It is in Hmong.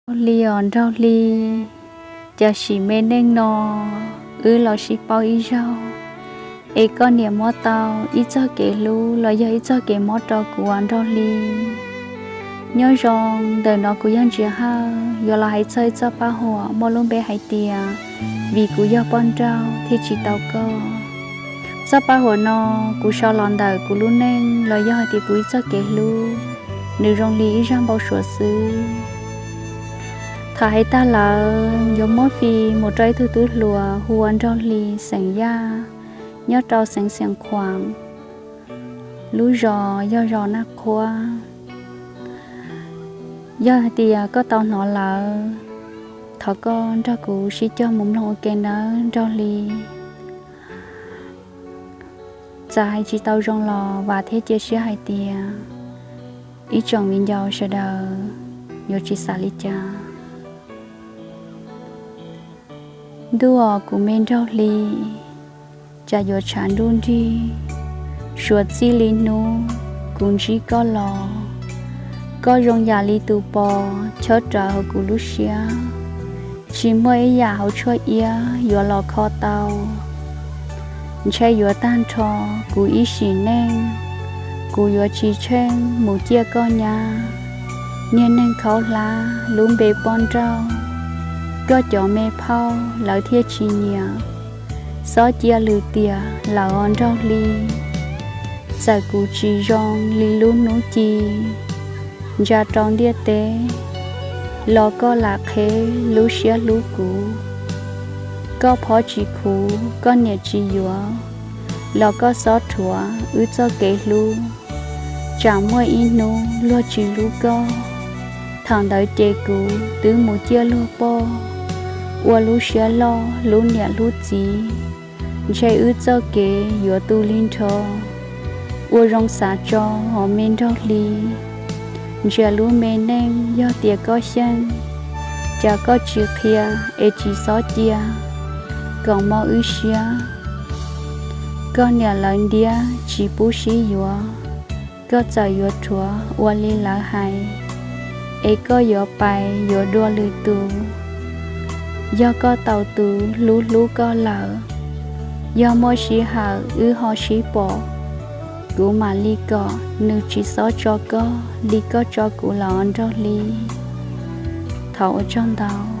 Nraug Hli os Nraug Hli, cas sim me neej no wb los sib paub ib zaug, es koj niam muab tau ib txoj kev hlub los yog ib txoj kev mob rau kuv os Nraug Hli. Nyob zoo, ntawm no kuv yog Ntsia Hawj yuav los hais txog ib txoj paj huam muaj lub npe hais tias Vim kuv yog poj nrauj thiaj tsis tau koj. Txoj paj huam no kuv sau los ntawm kuv lub neej los yog hais tias kuv ib txoj kev hlub, nws zoo li ib zaj npau suav xwb. Thaum hais tag lawm yuav muab fij mus rau ib tug tub hluas hu ua Nraug Hli xeem Yaj, nyob rau xeev Xiav Khuam, lub zos yog zos Naj Qhuab. Yog hais tias koj tau hnov lawm, thov koj nrog kuv sib cog mus mloog ua ke nawb Nraug Hli. Txawm hais tsis tau zoo los vam thiab cia siab hais tias ib tsoom viv ncaus sawv daws yuav tsis xav li cas. Ntuj os kuv me Nraug Hli, cas yuav tshav nruj nrig, suav txij li hnub kuv ntsib koj los. Koj zoo yam li tus pos chob rawv hauv kuv lub siab, tsis muaj ib yam hauv tshuaj iab yuav los kho tau. Ntshai yuav tag nrho kuv ib sim neej, kuv yuav tsis tsheej mus ciaj koj nyab. Niag neeg khaub hlab lub npe poj nrauj, koj cov me phauj lawv thiaj tsis nyiam. Xob cia lwm tiam lawm os Nraug Hli, txawm kuv tsis zoo li lub hnub ci ntsa rau ntiaj teb, los koj lam qheb lub siab hlub kuv. Koj phob tsis khuv, koj niam tsis yuav, los koj xob rhuav wb txoj kev hlub. Tsam muaj ib hnub luag tsis hlub koj, thaum ntawd ces kuv twb mus ciaj luag poj, ua lub siab loj hlub niam hlub txiv. Ntshe wb txoj kev yuav tu li nrho, ua zoo xav tso os me Nraug Hli. Ntsia lub me neej yog tias koj xyeej, cas koj tsis qhia es tsis xob cia, kom mob wb siab. Koj niam lawv ntiab tsis pub sib yuav, koj txawm yuav rhuav ua li lawv hais, es koj yuav pais yuav dua lwm tus. Yog koj tau tus hlub hlub koj lawm, yog muaj sij hawm wb ho sib pom, kuv mam li kom nws tsis xob tso koj li koj tso kuv los Nraug Hli. Thov ua tsaug ntau.